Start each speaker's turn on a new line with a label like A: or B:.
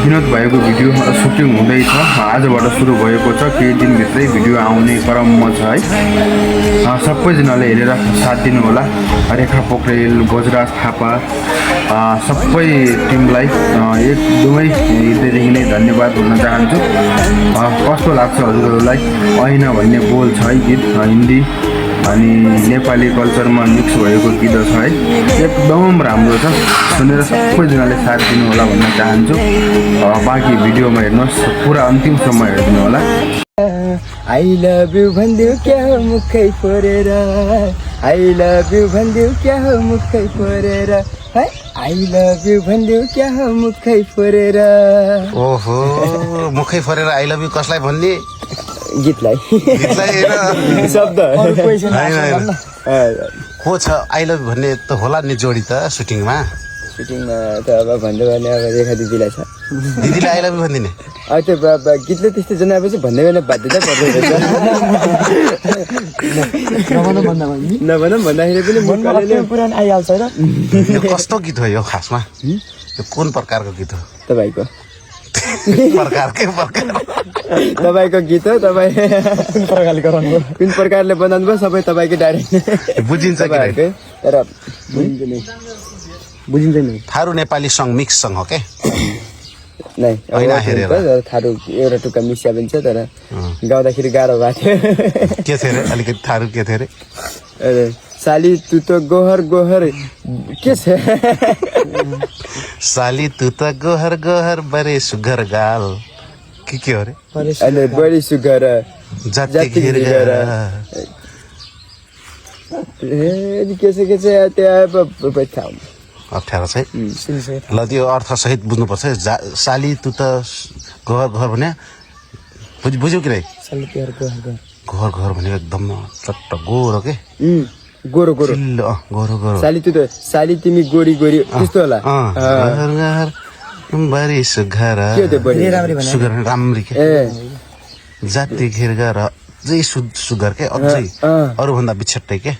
A: विनोद भएको video shooting हुँदैछ। आजबाट सुरु भएको छ, केही दिनभित्रै भिडियो आउने क्रममा छ है। सबैजनाले हेरेर साथ दिनु होला। रेखा पोखरेल, गजराज थापा सबै टिमलाई एकदमै हृदयदेखि नै धन्यवाद भन्न चाहन्छु। कस्तो लाग्छ हजुरहरूलाई? ऐना भन्ने बोल छ है गीत, हिन्दी अनि नेपाली कल्चरमा मिक्स भएको गीत छ है। एकदम राम्रो छ, सुनेर सबैजनाले साथ दिनु होला भन्न चाहन्छु। बाँकी भिडियोमा हेर्नुहोस्, पुरा अन्तिमसम्म हेरिदिनु होला।
B: आई लभ यू भन्दियो क्या हो मुखै फोरेर, आई लभ यू भन्दियो क्या हो मुखै फोरेर, आई लभ यू भन्दियो क्या हो मुखै फोरेर।
C: ओहो, मुखै फोरेर आई लभ यू कसलाई भन्ने?
B: गीतलाई शब्द
C: को छ आई लभ यू भन्ने त होला नि जोडी त सुटिङमा
B: त अब भन्दै भने अब रेखा दिदीलाई छ।
C: दिदीलाई आई लभ यू भनिदिने?
B: अब त्यो गीतले त्यस्तो जनाएपछि भन्दै भने बाध्यता पर्दो रहेछ। नभनौँ भन्दाखेरि पनि पुरानो आइहाल्छ होइन।
C: यो कस्तो गीत हो यो खासमा? यो कुन प्रकारको गीत हो
B: तपाईँको?
C: तपाईँको
B: गीत हो। तपाईँ कुन प्रकारले बनाउनु भयो सबै तपाईँकै डाइरेक्ट
C: बुझिन्छ कि
B: तर बुझिन्छ नि।
C: Tharu Nepali song mix song हो के?
B: नै
C: हेरेर
B: थारू एउटा टुक्का मिसिया पनि छ, तर गाउँदाखेरि गाह्रो भएको थियो।
C: के थियो अरे? अलिकति थारू के थियो अरे?
B: साली तु त गोहर गोहर के छ?
C: साली तु त गोहर गोहर बरे सुगर गाल के हो अरे?
B: अनि बढी सुगर
C: जाति घेर
B: के छ त्यहाँ
C: अप्ठ्यारो छ है। ल त्यो अर्थसहित बुझ्नुपर्छ। साली तु त गोहर गोहर भने बुझ्यौ कि नै? गोहर गोहर भनेको एकदम चट्ट गोरो के?
B: गोरो गोरो
C: गोरो गोरो।
B: साली तु त साली तिमी गोरी गोरी त्यस्तो होला।
C: बरी सुघर सुगर राम्री के? जाति घेर गर अझै सुगर के? अझै अरूभन्दा बिछट्टै के?